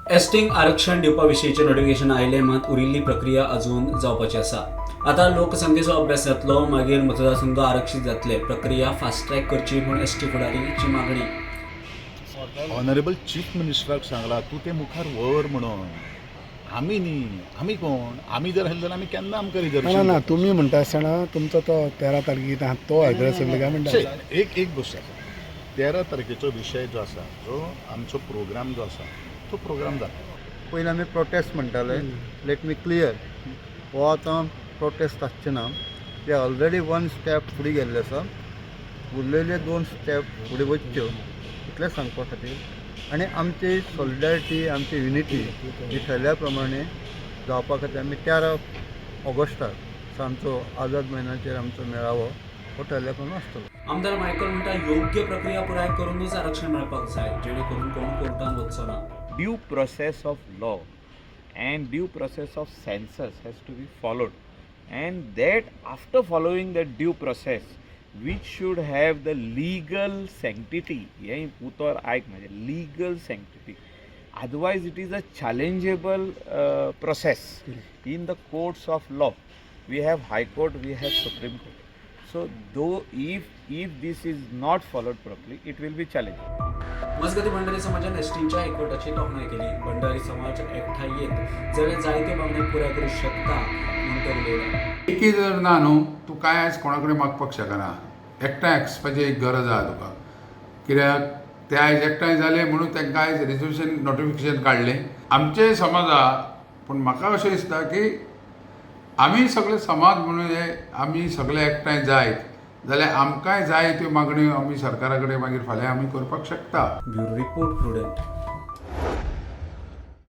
एसटींक आरक्षण दिवपा विशींचें नोटिफिकेशन आयलें, मात उरिल्ली प्रक्रिया अजून जावपाची आसा. आतां लोकसंख्येचो अभ्यास जातलो, मागीर मतदारसंघ आरक्षीत जातले. प्रक्रिया फास्ट ट्रॅक करची म्हूण एसटी फुडारीची मागणी. ऑनरेबल चीफ मिनिस्टराक सांगला, तूं तें मुखार व्हर म्हणून. आमी न्ही, आमी कोण? आमी जर आसले जाल्यार आमी केन्ना आमकां ना. रिजर्वेशन ना, तुमी म्हणटा आसतना तुमचो तो 13 तारखेक आहा तो एड्रेस काय म्हणटा. एक एक गोश्ट आसा, 13 तारखेचो विशय जो आसा, जो आमचो प्रोग्राम जो आसा, तो प्रोग्राम जाता. पयलीं आमी प्रोटेस्ट म्हणटाले. Let me clear, हो आतां प्रोटेस्ट आसचे ना. ते ऑलरेडी वन स्टेप फुडें गेल्ले आसा, उरलेले दोन स्टेप फुडें वचच्यो इतलें सांगपा खातीर आनी आमची सॉलिडारिटी, आमची युनिटी ही ठरल्या प्रमाणे जावपा खातीर आमी 13 ऑगस्टाक सांजचो आझाद मैदानाचेर आमचो मेळावो हो ठरल्या प्रमाणे आसतलो. आमदार मायकल म्हणटा, योग्य प्रक्रिया पुराय करूनच आरक्षण मेळपाक जाय, जेणे करून कोण कोर्टान वचचो ना. Due process of law and due process of census has to be followed, and that after following that due process, which should have the legal sanctity. हें उतर आयक म्हाजें, legal sanctity. Otherwise it is a challengeable process in the courts of law. We have High Court, we have Supreme Court. So though if this is not followed properly, it will be challenged. मजगतीं, भंडारी समाजान एसटींच्या एकवटाची तोखणाय केली. भंडारी समाज एकठांय येत जाल्यार जायत्यो मागण्यो पुराय करूंक शकता म्हूण तो उलयला. एकी जर ना न्हू, तूं कांय आयज कोणा कडेन मागपाक शकना. एकठांय वचपाची एक गरज आहा तुका, कित्याक ते आयज एकठांय जाले म्हणून तांकां आयज रिजर्वेशन नोटिफिकेशन काडलें. आमचे समाज आहा, पूण म्हाका अशें दिसता की आमी सगळे समाज म्हणून हे आमी सगळे एकठांय जायत जाल्यार आमकांय जाय त्यो मागण्यो आमी सरकारा कडेन मागीर फाल्यां आमी करपाक शकता. Bureau report, prudent.